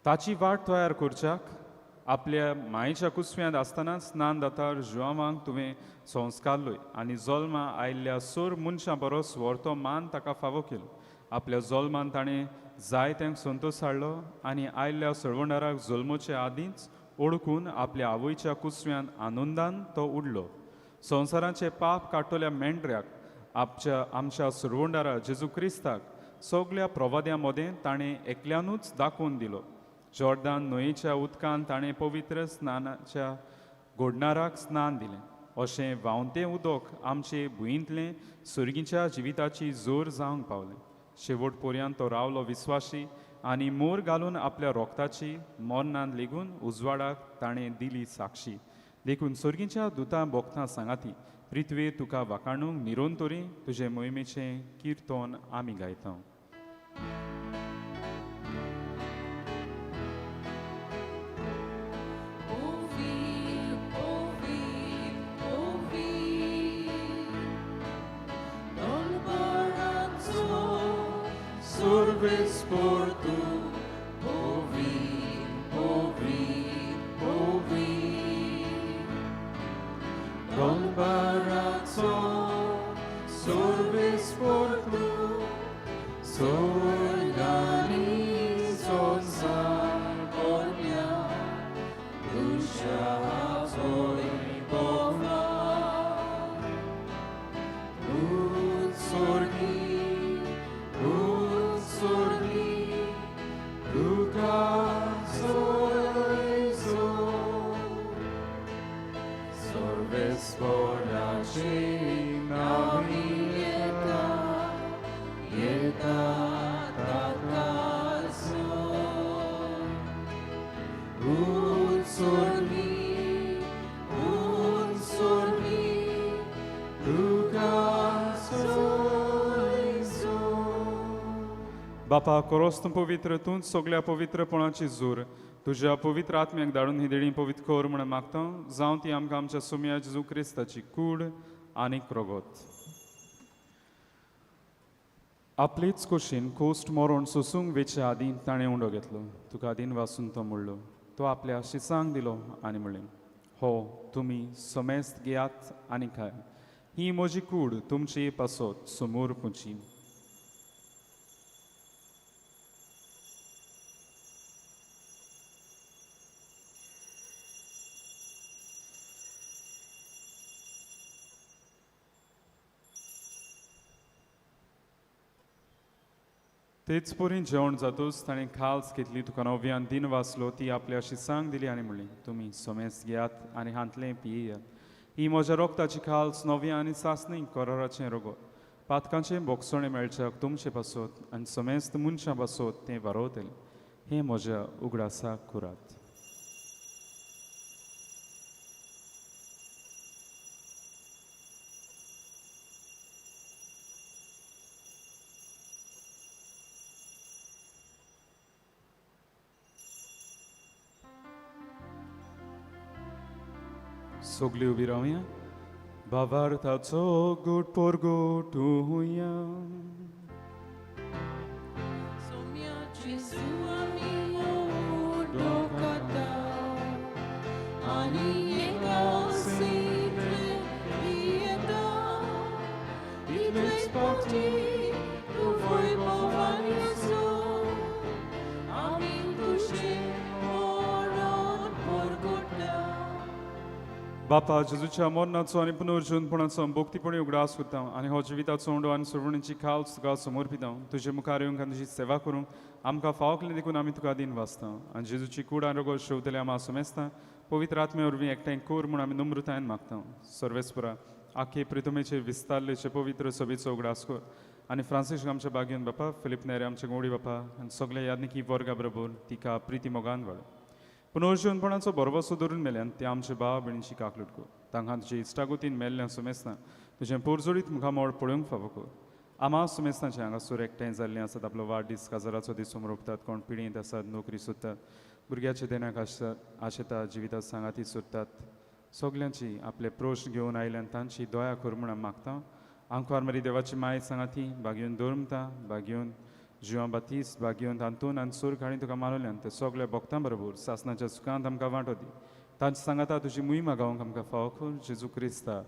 Speaker 1: ताची वाट तयार करच्याक आपल्या मायेच्या कुसव्यांत आसतना स्नान दातार जुआवांक तुवें संस्कारलोय आनी जल्मा आयिल्ल्या सोर मनशां बरोस व्हरतो मान ताका फावो केलो. आपल्या जल्मान ताणें जायत्यांक संतोश हाडलो आनी आयिल्ल्या सळवंडाराक जल्मोचे आदींच ओळखून आपल्या आवयच्या कुसव्यांत आनंदान तो उडलो. संवसाराचें पाप काडटल्या मेंढऱ्याक आपच्या आमच्या सुरवंडारा जेजू क्रिस्ताक सगल्या प्रवाद्यां मदें ताणें एकल्यानूच दाखोवन दिलो. जॉर्दान न्हंयेच्या उदकान ताणें पवित्र स्नानाच्या घोडणाराक स्नान दिलें. अशें व्हांवतें उदक आमचे भुंयेंतलें सुर्गीच्या जिविताची जोर जावंक पावलें. शेवट पर्यंत तो रावलो विस्वाशी आनी मोर घालून आपल्या रोगताची मरणान लेगून उजवाडाक ताणें दिली साक्षी. देखून सर्गीच्या दुतां भोगतां सांगाती पृथ्वेर तुका वाखाणूंक निरंतरी तुजे मोहिमेचें किर्तन आमी गायता.
Speaker 5: Service por tu, ouvir, ouvir, ouvir. Don barazzo, service por tu, sorganizo sarbonia, dusha zoi bova, un sorgi.
Speaker 1: बापा कोरोस तूं पवित्र, तूंच सगल्या पवित्रपणाची जोर तुज्या पवित्र आत्म्याक धाडून ही देणी पवित्र कर म्हूण मागता. जावं ती आमकां आमच्या सुम्या जेजू क्रिस्ताची कूड आनीक रोगत. आपलेच कुशीन कोस्ट मरोण सोसूंक वेच्या आदीं ताणें उंडो घेतलो. तुका दिन वासून तो म्हणलो. तो आपल्या शिसांक दिलो आनी म्हणलें, हो तुमी समेस्त घेयात आनी खाय, ही म्हजी कूड तुमचे पासत समोर पुची. तेच परी जेवण जातूच ताणें खाल्स घेतली, तुका नव्यान दिन वाचलो, ती आपल्या शिसांक दिली आनी म्हणली, तुमी समेस्त घेयात आनी हांतलें पियेयात, ही म्हज्या रोगताची खाल्स नव्या आनी सासणी कराराचें रोगत. पातकांचें बोगसणें मेळच्याक तुमचे पासत आनी समेस्त मनशां पासत तें वारोवतलें. हें म्हज्या उगडासाक करात. सगळी उबी रावया. भावार्थाचो गोट पोरगोटुया. बापा जेजूच्या मरणाचो आनी पुनर्जीवनपणाचो भक्तीपणी उगडास करता आनी हो जिविताचो उंडो आनी सुरवणीची खाल तुका समर्पिता. तुजे मुखार येवंक आनी तुजी सेवा करूंक आमकां फावो केली देखून आमी तुका दीन वाचता आनी जेजूची कूड आनी रोगो शेवतले आमा सुमेस्ता पवित्र आत्मे वरवीं एकठांय कर म्हूण आमी नम्रतायेन मागता. सर्वेस्परा आखे प्रितमेचे विस्तारलेचे पवित्र सभेचो उगडास कर आनी फ्रांसीस आमच्या बागेन बापा, फिलीप नेरे आमच्या गोडी बापा आनी सगळे यादनिकी वर्गा बरोबर तिका प्रिती मोगान वाड. पुनर्जीवनपणाचो भरवसो धरून मेल्यान ते आमचे भाव भयणीची काकलूट कर. तांकां तुजे इश्टागोतीन मेल्ल्या सुमेस्ता तुजें पोरजोडीत मुखामळ पळोवंक फावो कर. आमा सुमेस्तांचे हांगासर एकठांय जाल्लीं आसात, आपलो वाडदीस काजाराचो दीस समरोपतात, कोण पिळयेंत आसात, नोकरी सोदतात, भुरग्याचे देण्याक आसतात, आशेतात, जिवितात सांगाती सोदतात, सगल्यांची आपले प्रश्न घेवन आयल्यान तांची दया कर म्हूण आमी मागता. आंकवार मरी देवाची माय सांगाती बागेवन दवरता, बागेवन जिवां बातीस, बागेवन तांतून आनी सूर हाणी तुका मानवल्यान ते सगल्या भक्तां बरोबर सासनाच्या सुखांत आमकां वांटो दी. तांचे सांगाता तुजी मोहिमा गावंक आमकां फावो कर जेजू क्रिस्ता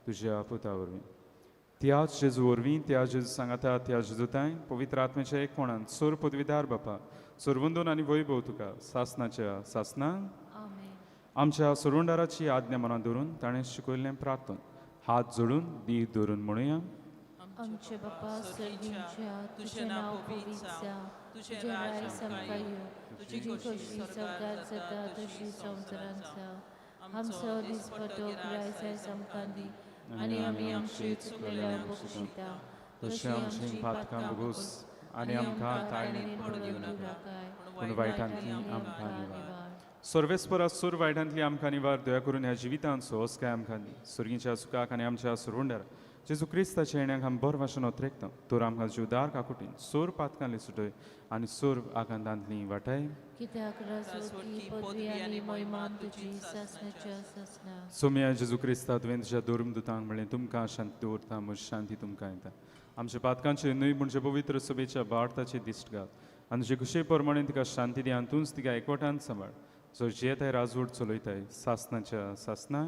Speaker 1: तुज्या पुता वरवीं. त्याच जेजू वरवीं, त्या जेजू सांगाता, त्या जेजूताय पवित्र आत्म्याच्या एकपणान सोर पदवीदार बापा सोरवंदून आनी वैभव तुका सासनाच्या सासना. आमच्या सोरुंडाराची आज्ञा मनात धरून ताणें शिकयल्लें प्रार्थन हात जोडून दी धरून म्हणुया.
Speaker 3: आमचे बापा सर्गींच्या, तुजें नांव पवित्र जावं, तुजें राज आमकां येवं, तुजी खोशी स्वर्गात जाता तशी संवसारांत जावं. आमचो दिसपटो ग्रास आयज आमकां दी आनी आमी आमची चुकलेल्या बक्षिता
Speaker 1: तशें आमची पातकां भोगोस आनी आमकां ताळणेंत पडूं दिवं नाका, पूण वायटांतली आमकां निवार. सर्वेस्परा सूर वायटांतली आमकां निवार. दया करून ह्या जिवितांत सोंसकाय आमकां दी. सुर्गीच्या सुखाक आनी आमच्या सुरवंडार जेजू क्रिस्ताच्या येण्याक आमी बरो भाशेन ओतरेकता. तर आमकां जीवदार काकुटीन सोर पातकांली सुटय आनी सोर आकांतांतली वाटाय.
Speaker 3: कित्याक राजवटी पदवी आनी महिमा तुजी सासणाच्या सासणा.
Speaker 1: सोम्या जेजू क्रिस्ता, तुवें तुज्या धर्मदुतांक म्हणलें, तुमकां शांती दवरता, म्हजी शांती तुमकां येता. आमच्या पातकांचे न्हय म्हणजे पवित्र सभेच्या भारताची दिश्ट घाल आनी तुजे खुशे प्रमाणे तिका शांती दी आनी तूंच तिका एकवटान सांबाळ, जो जियेताय राजवट चलयताय सासनाच्या सासना.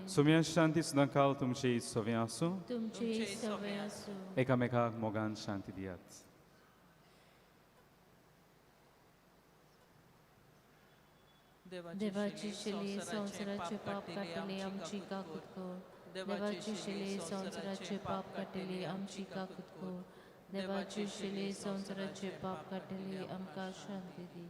Speaker 1: सोम्या शांती सुद्दां काल तुमची सवे आसूं,
Speaker 3: तुमची सवे आसूं.
Speaker 1: एकामेकाक मोगान शांती दियात.
Speaker 3: देवाची शिली संवसाराचे पाप काडटली आमची काकूत कर. देवाची शिली संवसाराचे पाप काडटली आमची काकूत कर. देवाची शिली संवसाराचे पाप काडटली आमकां शांती दी.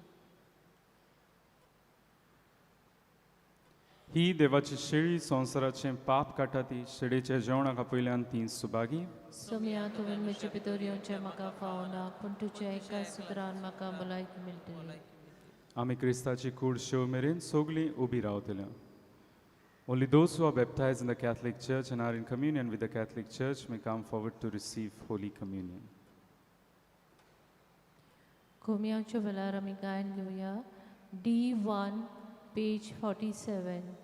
Speaker 1: ही देवाची शेळी संवसाराचें पाप काडटा ती शेळीच्या जेवणाक आपयल्यान ती सुभागी.
Speaker 3: सोम्या, तुवें म्हजे भितर येवचें म्हाका फावना, पूण तुज्या एका सुत्रान म्हाका भलायकी मेळटली.
Speaker 1: आमी क्रिस्ताची कूड शेव मेरेन सगळीं उबी रावतल्या. Only those who are baptized in the Catholic Church and are in communion with the Catholic Church may come forward to receive Holy Communion.
Speaker 3: कोमियांच्या वेळार आमी गायन घेवया. D1 page 47.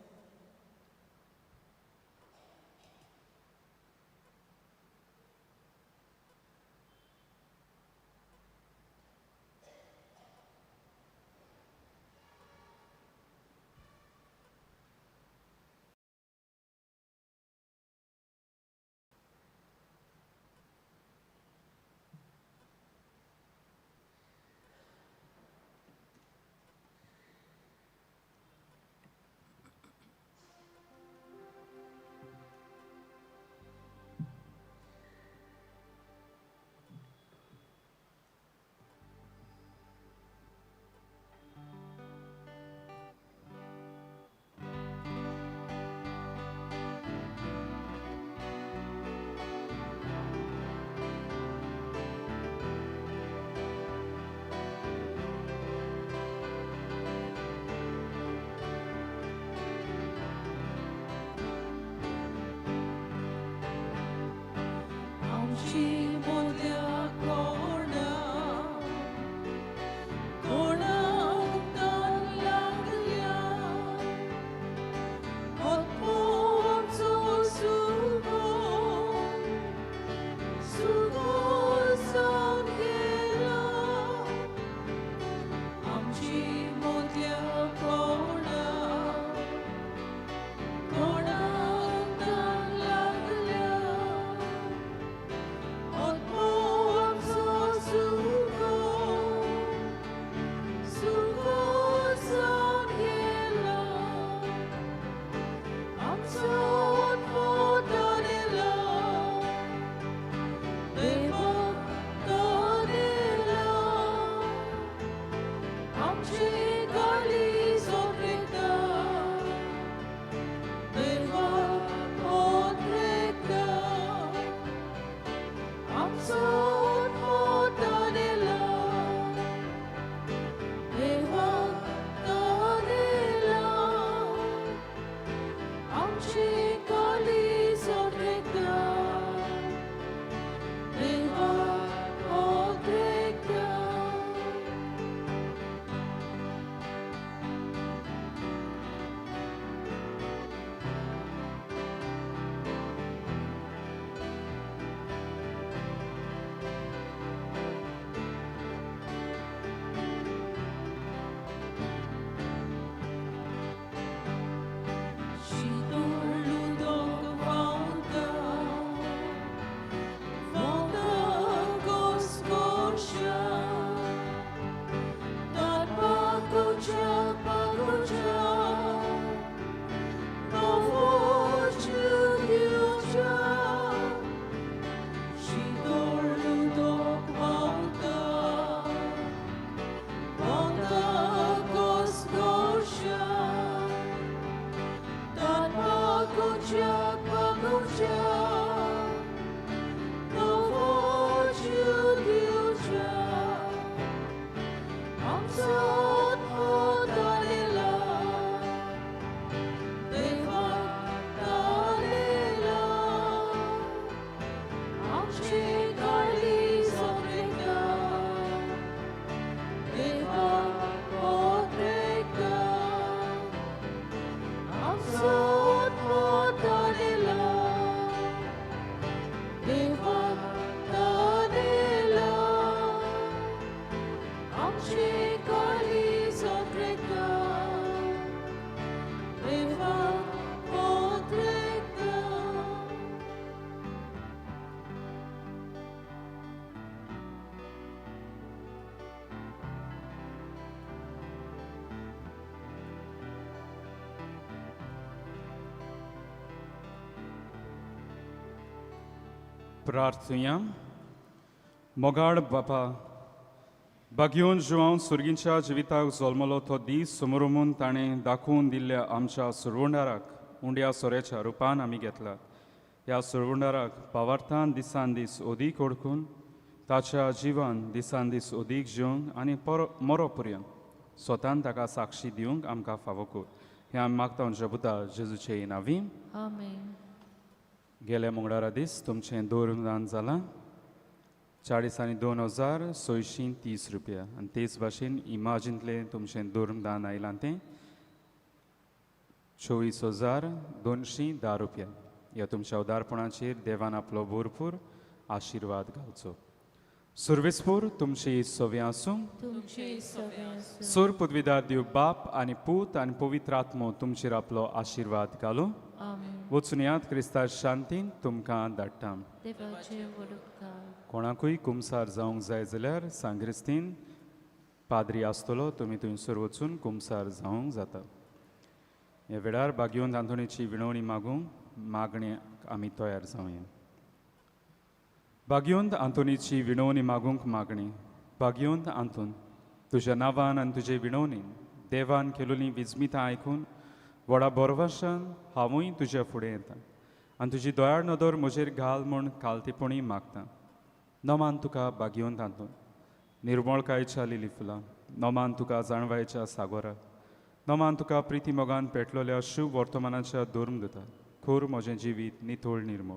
Speaker 5: आमचे काळीज ओतरेता, देवाक ओतरेता.
Speaker 1: प्रार्थुया. मोगाळ बापा, बागयोन जुवांव सुर्गींच्या जिविताक जल्मलो तो दीस समोरमून ताणें दाखोवन दिल्ल्या आमच्या सुरवंडाराक उंड्या सोऱ्याच्या रुपान आमी घेतला. ह्या सुरवंडाराक पावार्थान दिसान दीस अदीक ओळखून ताच्या जिवान दिसान दीस अदीक जिवंक आनी मरो पर्यंत स्वतान ताका साक्षी दिवंक आमकां फावो कर. हें आमी मागता जेबुता जेजूचे नांवी.
Speaker 3: आमेन.
Speaker 1: गेल्या मंगळारा दीस तुमचें दोन जालां 42,630 रुपया आनी तेच भाशेन इमाजींतलें तुमचें दोन आयलां तें 24,210 रुपया. ह्या तुमच्या उदारपणाचेर देवान आपलो भरपूर आशिर्वाद घालचो. सुर्वेसपूर तुमची सव्या आसूं. सूर पदवीदार देव बाप आनी पूत आनी पवित्र आत्मो तुमचेर आपलो आशिर्वाद घालूं. वचून यात क्रिस्ता शांतीन तुमकां धाडटा. कोणाकूय कुमसार जावंक जाय जाल्यार सांग्रिस्तीन पाद्री आसतलो, तुमी थंयसर वचून कुमसार जावंक जाता. ह्या वेळार बागयोन आंतोनीची विणवणी मागूंक मागणे आमी तयार जावया. बागयोन आंतोनीची विणवणी मागूंक मागणी. बागयोन आंतोन, तुज्या नांवान आनी तुजे विणवणीन देवान केलोलीं विजमितां आयकून व्हडा बोरवाशान हांवूय तुज्या फुडें येता आनी तुजी दयाळ नदर म्हजेर घाल म्हूण कालतेपणी मागता. नमान तुका बागयोन आंतोन, निर्मळकायच्या लिली फुलां, नमान तुका जाणवायच्या सागोरा, नमान तुका प्रिती मोगान पेटलोल्या शुभ वर्तमानाच्या धर्मदूता. खोर म्हजें जिवीत नितळ निर्मळ,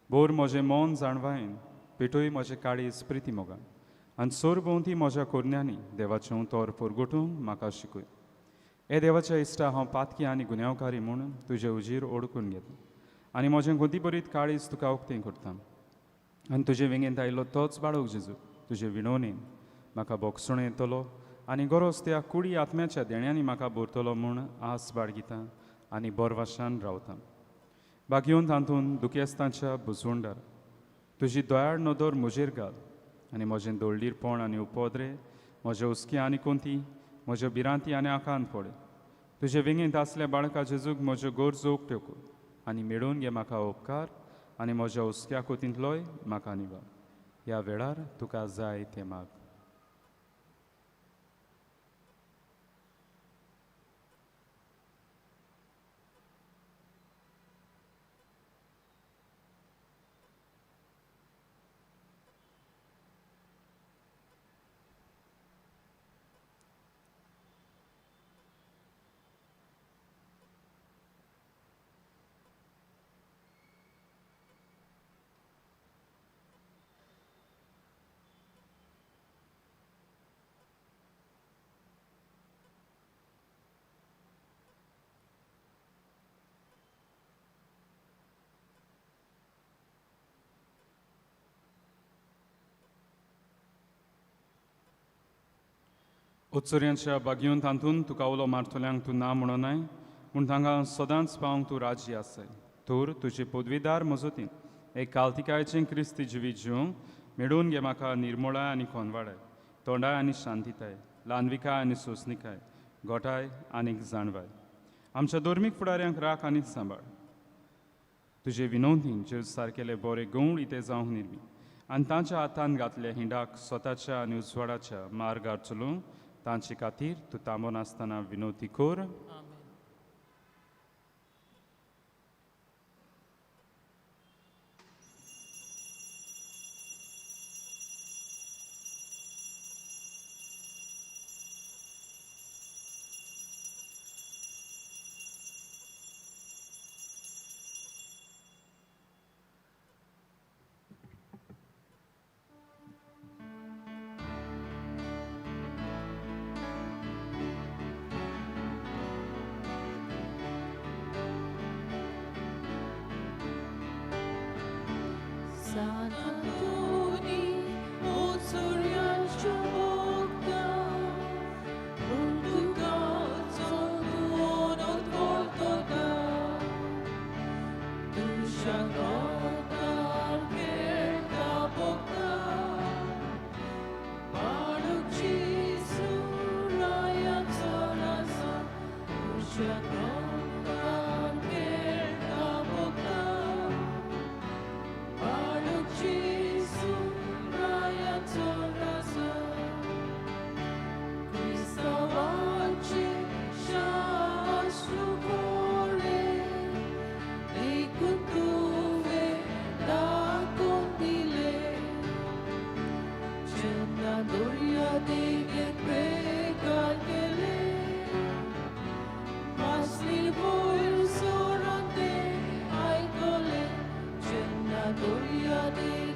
Speaker 1: बोर म्हजें मन जाणवायन, पेटोय म्हजें काळीज प्रिती मोगान आनी सोर भोंवती म्हज्या कोरण्यांनी देवाचें उतर परगटूंक म्हाका शिकय. हे देवाच्या इश्टा, हांव पातकी आनी गुन्यांवकारी म्हूण तुजे उजीर ओडकून घेता आनी म्हजें गोंतीभरीत काळीज तुका उक्तें करता आनी तुजे वेंगेंत आयिल्लो तोच बाळक जेजू तुजे विणवणेन म्हाका बोगसुणें येतलो आनी गरज त्या कुडी आत्म्याच्या देण्यांनी म्हाका भरतलो म्हूण आस बाळगिता आनी बोरवाशान रावता. बागयोन तातूंत दुखेस्तांच्या बुजवंडार तुजी दयाळ नदर म्हजेर घाल आनी म्हजें दोळडीरपण आनी उपद्रे, म्हजे हुस्के आनी कोंती, म्हज्यो भिरांती आनी आकांत पडे. तुजे वेंगेंत आसल्या बाळका जेजूक म्हज्यो गरजो उक्त्यो कर आनी मेळोवन घे म्हाका उपकार आनी म्हज्या हुस्क्या कोतींतलोय म्हाका निवार. ह्या वेळार तुका जाय तें माग. उत्सर्यांच्या बागयोन तातूंत तुका उलो मारतल्यांक तूं ना म्हणोनाय पूण तांकां सदांच पावंक तूं राजी आसाय. तर तुजे पदवीदार मजतीन एक कालतिकायचें क्रिस्ती जिवीत जिवंक मेळून घे म्हाका निर्मोळाय आनी कोनवाडाय, तोंडाय आनी शांतिताय, ल्हानविकाय आनी सोंसणिकाय, गोठाय आनी जाणवाय. आमच्या धर्मीक फुडाऱ्यांक राख आनी सांबाळ. तुजे विनोदीन जे सारकेले बरे गवळ इते जावंक निर्मी आनी तांच्या हातान घातल्या हिंडाक स्वताच्या आनी उजवाडाच्या मार्गार चलोवंक तांचे खातीर तूं थांबो नासतना विनोदी कर.
Speaker 5: देगेर बेकार केले मासली वयर सोडून ते आयकले जेन्ना दर्या देगेर.